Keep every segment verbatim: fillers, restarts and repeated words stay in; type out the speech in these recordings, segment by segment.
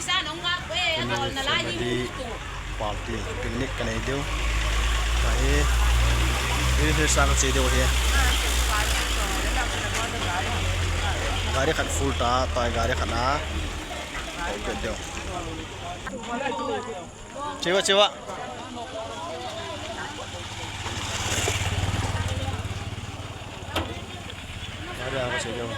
Tuni family party picnic kanei diu. Ahi. Hi, hi, sa kache diu hi. Gari khat full ta, ta gari khat na. Chewa, chewa. Gari a kache diu.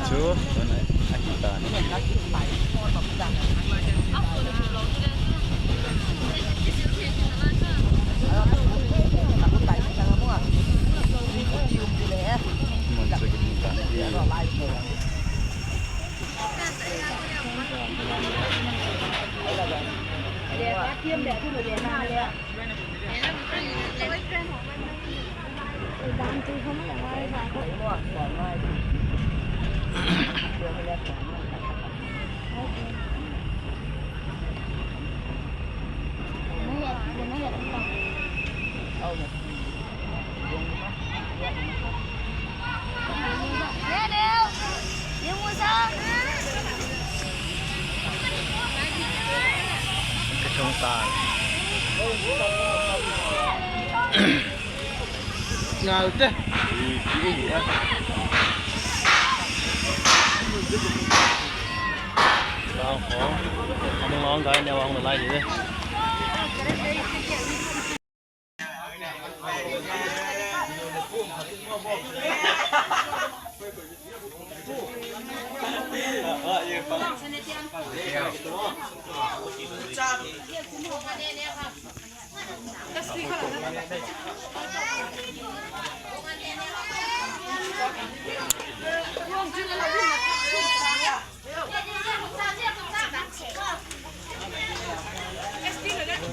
Chu. Ngal te. Tao ko. Among long gai ne wang lai de.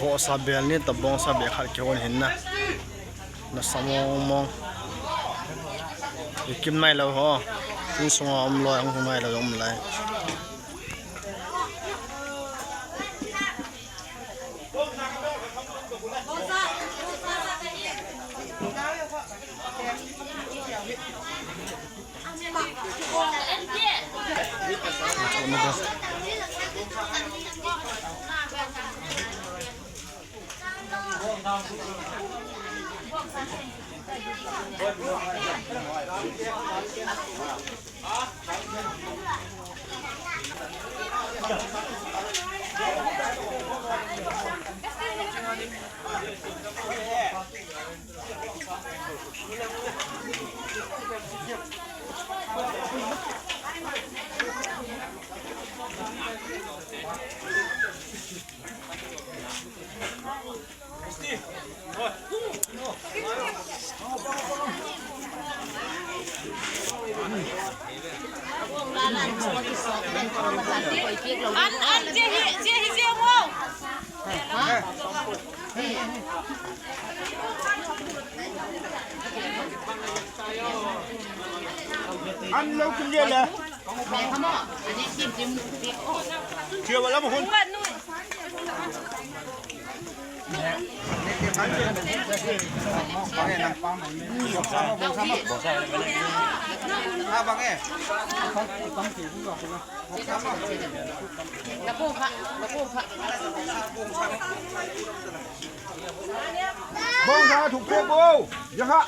Vohsa bel ni ta bongsa bel khat kihon hin na. Nasa mong mong. Ikim nai lou ho. Insunga um lou, ang hung nai lou um lai. An, an, che hi, che hi, che mo. An lo kin je le. Chia wala mo hun. Abang eh. Bong sa thuk pek bo. Yang ha.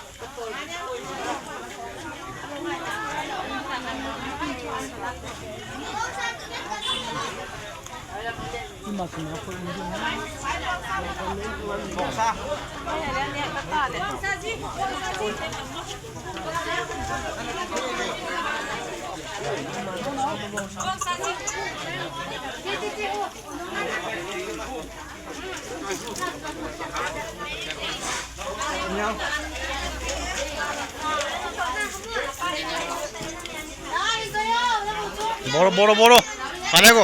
Boro, boro, boro. Pane ko.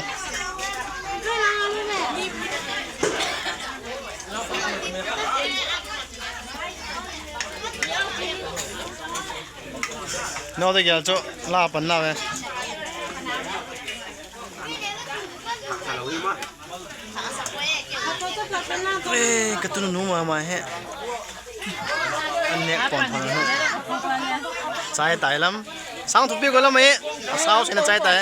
No te gel cho la pan na ve. Eh, ka tunu nu mama he. An nek pon pon nu. Chai tai lam. Sang thupi ko lam e. Asao sina chai tai.